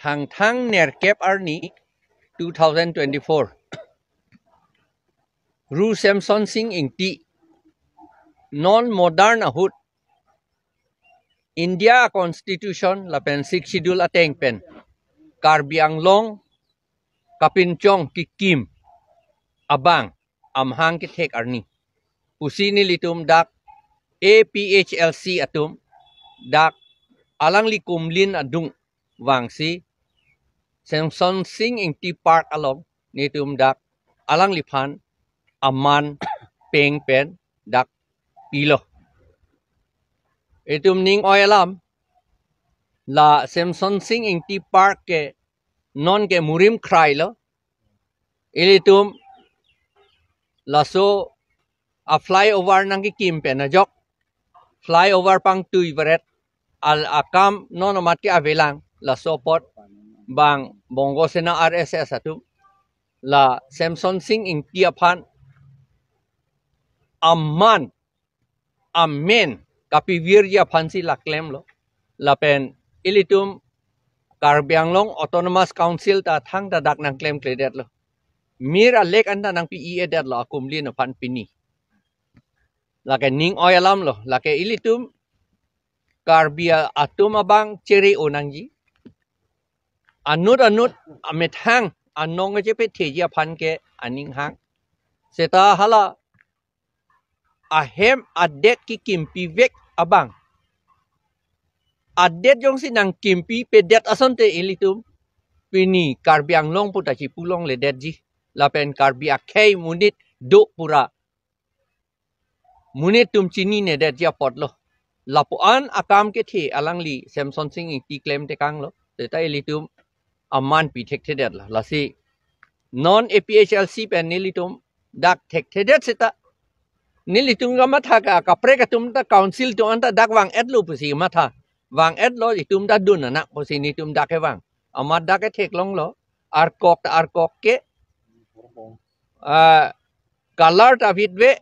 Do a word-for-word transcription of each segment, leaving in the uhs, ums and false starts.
Hangthang nerkep arni two thousand twenty-four. Ru Semson Sing Ingti. Non modern ahut India Constitution lapen Sixth Schedule ateng pen Karbi Anglong kapinchong kikim abang amahang kethek arni pusi nelitum dak A P H L C atum dak alangli kumlin adung vangsi Semson Sing Ingti Park along netum dak alangliphan aman peng pen dak pilo. Itum ning oi alam, la Semson Sing Ingti Park ke non ke murim krailo. Ilitum laso a flyover nangkikim pen ajok, flyover pangtui varet, al akam non amat ke avelang, laso apot bang Bongo Sena R S S atum la Semson Sing Ingti aphan aman amen kapivirji aphansi la klemlo. Lapen ilitum Karbi Anglong Autonomous Council ta thangta dak nangklemkledetlo. Mir alek anta nangpi-i-edetlo akumlin aphan pini. Lake ning oi alamlo. Lake ilitum Karbi a-, atum abang chere-o nangji. Anut anut amethang anong chepetheji aphan ke aning hang. Seta hala ahem adet kikimpivek abang, adet jongsi nangkimpipedet asonte ilitum pini Karbi Anglong puta chipulongledetji. Lapen Karbi akhei monit do pura monit atum chininedetji apotlo. Lapuan akam kethe alangli Semson Sing Ingti klemtekanglo. Seta ilitum aman pi thekthedetlo. Lasi non A P H L C pen nelitum dak thekthedet seta nelitum kamatha ke kaprek atum ta council atum anta dak vang-etlo pusi matha. Vang-etlo, itum ta dun anak pusi netum dak kevang. Amat dak ketheklonglo. Arkok ta arkok ke, ah, color ta vitve,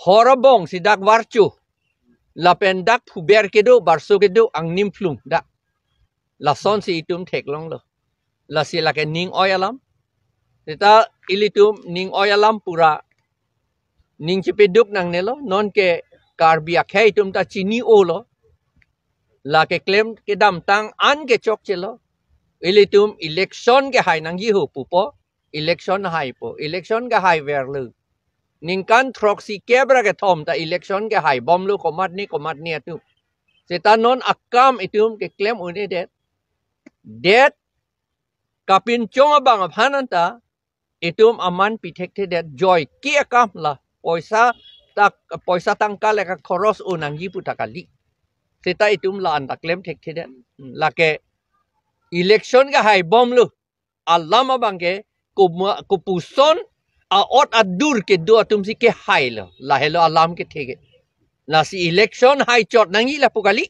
hor abongsi dak varchu. Lapen dak phuber kedo, barso kedo, angnim phlung dak. Lasonsi itum theklonglo. Lasi lake ning oi alam. Seta ilitum ning oi alam pura ning chepeduk nangnelo. Non ke Karbi akhei atum ta chini-olo. Lake klem kedamtang an ke chokchelo. Ilitum election kehai nangji ho pupo. Election haipo. Election kehaiverlo. Ningkan throksi kep ra kethom ta election kehaibomlo komatne komatne atum. Seta non akam itum keklem un-edet. Det kapinchong abang aphan anta itum aman pi thekthedet, joike akam la. Poisa ta, poisa tangka le kakhoros un nangji puta kali. Seta itum la anta klem thekthedet. Lake election kehaibomlo. Alam abang ke kuma-, kopuson a-ot adur kedo atumsi kehailo. Lahelo alam kethe ke. Lasi election haichot nangji lapu kali.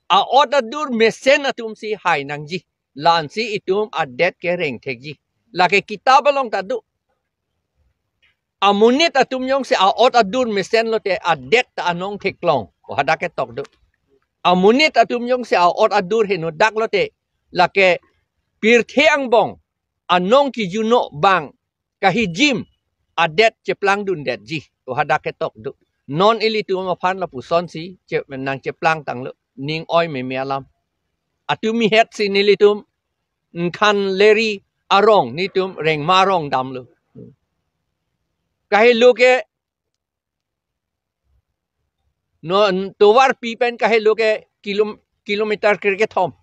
A-ot adur mesen atumsi hai nangji. La-ansi itum adet kereng thekji. Lake kitab along ta do. Amonit atum jongsi a-ot adur mesenlote adet ta anong theklong. O hadak ketok do. Amonit atum jongsi a-ot adur henodak lote lake pirthe angbong anong kijuno bang kahijim adet cheplangdundetji. O hadak ketok do. Non ilitum aphan lapusonsi che-, nangcheplangtanglo. Ning oi meme alam. Atumi hetsi nelitum Nkhanleri arong netum Rengma arong damlo. Kahelo ke no tovar pi pen kahelo ke kilom-, kilometer krekethom.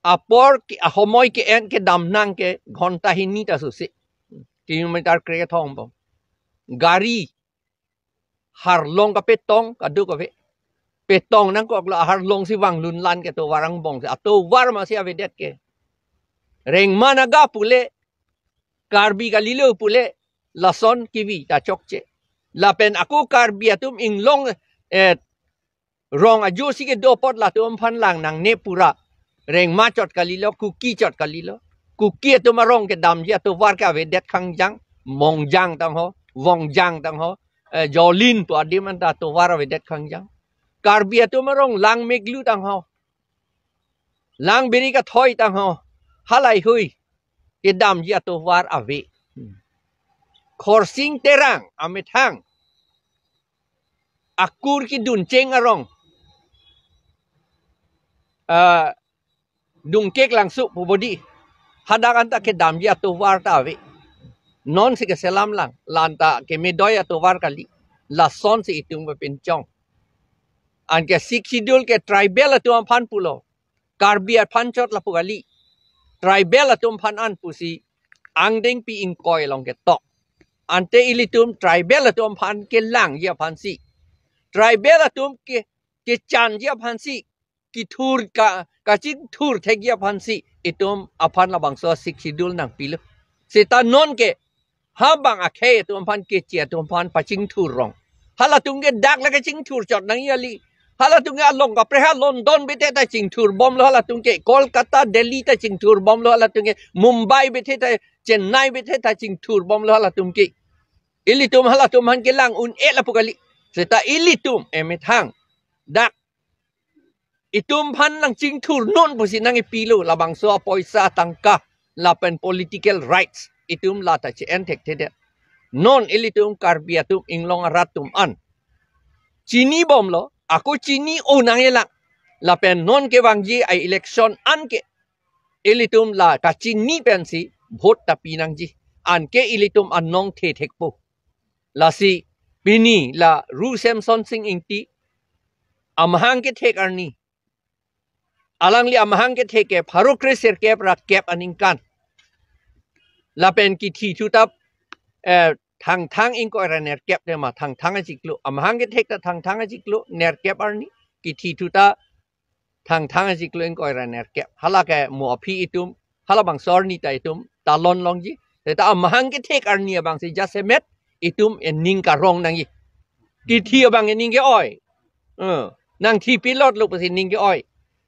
Apor ke, ahomoi ke-en kedam nang ke ghonta hini ta susi. Kilometer krekethom bom. Gari harlong kapetong kadokave. Petong nangkoklo, harlongsi vanglunlan ke tovar angbongsi. Atovar masi avedet ke. Rengma Naga pule, Karbi kalilo pule, lason kevi ta chokche. Lapen ako Karbi atum inglong, eh, rong ajosi kedo apot latum aphan lang nangne pura. Rengma chot kalilo, Kuki chot kalilo. Kuki atum arong kedamji atovar ke avedet khangjang, Mongjang tangho, Vongjang tangho, eh, Jolin pu adim anta atovar avedet khangjang. Karbi atum arong Langmeklu tangho. Lang biri kathoi tangho. Halahei hui kedamji atovar ave. Khorsing Terang amethang akur keduncheng arong, ah, Dungkek Langso pu bodi. Hadak anta kedamji atovar ta ave. Nonsi keselam lang, la anta kemedoi atovar kali. Lasonsi itum kepinchong. Anke Sixth Schedule ke tribal atum aphan pulo, Karbi aphan chot lapu kali. Tribal atum aphan an pusi angdengpi ingkoi along ketok. Ante ilitum tribal atum aphan kelangji aphansi, tribal atum ke kechanji aphansi, kethur ka, kachingthur thekji aphansi itum aphan labangso Sixth Schedule nangpilo. Seta nonke habang akhei atum aphan, keche atum aphan pachingthur rong. Halatum ke dak lake chingthur chot nangji kali. Halatum ke along kaprek ha London bethe ta chingthur bomlo, halatum ke Kolkata, Delhi ta chingthur bomlo, halatum ke Mumbai bethe ta, Chennai bethe ta chingthur bomlo halatum ke. Ilitum halatum aphan kelang un-e lapu kali. Seta ilitum emethang dak itum aphan nangchingthur non pusi nangkepilo labangso apoisa, tangka lapen political rights, itum lata che-en thekthedet. Non ilitum Karbi atum inglong arat atum an chini bomlo, ako chini-o nangji lang. Lapen non kevangji a-election anke ilitum la kachini pensi vote ta pi nangji. Anke ilitum anong the thekpo. Lasi pini la Ru Semson Sing Ingti amahang kethek arni, alangli amahang kethek ke pharo kresirkep ra kep aningkan. Lapen kithi thuta, eh, Thangthang ingkoi ra nerkep tema, Thangthang achiklo. Amahang kethek ta Thangthang achiklo, nerkep arni. Kithi thuta Thangthang achiklo ingkoi ra nerkep. Hala ke mo aphi itum, halabangso arni ta itum talon longji. Seta amahang kethek arni abangsi jasemet itum ening karong nangji. Kithi abang ening ke-oi. Eh, nangthi pilotlo pusi ning ke-oi.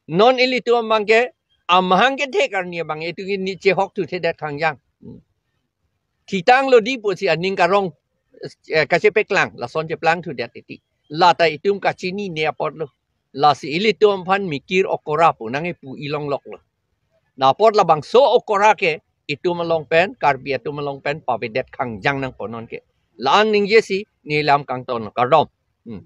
Non ilitum abangke amahang kethek arni abang itum ke ni chehok thu thedet khangjang. Hmm. Thitanglo di pusi aning karong, eh, kachepeklang, lason cheplang thudet titi. Lata itum kachinine apotlo. Lasi ilitum aphan mikir okora pu nangkepu ilongloklo. La apot labangso okora ke itum along pen, Karbi atum along pen pavedet khangjang nangpo nonke. La-an ningjesi nelam kangton, kardom. Hmm.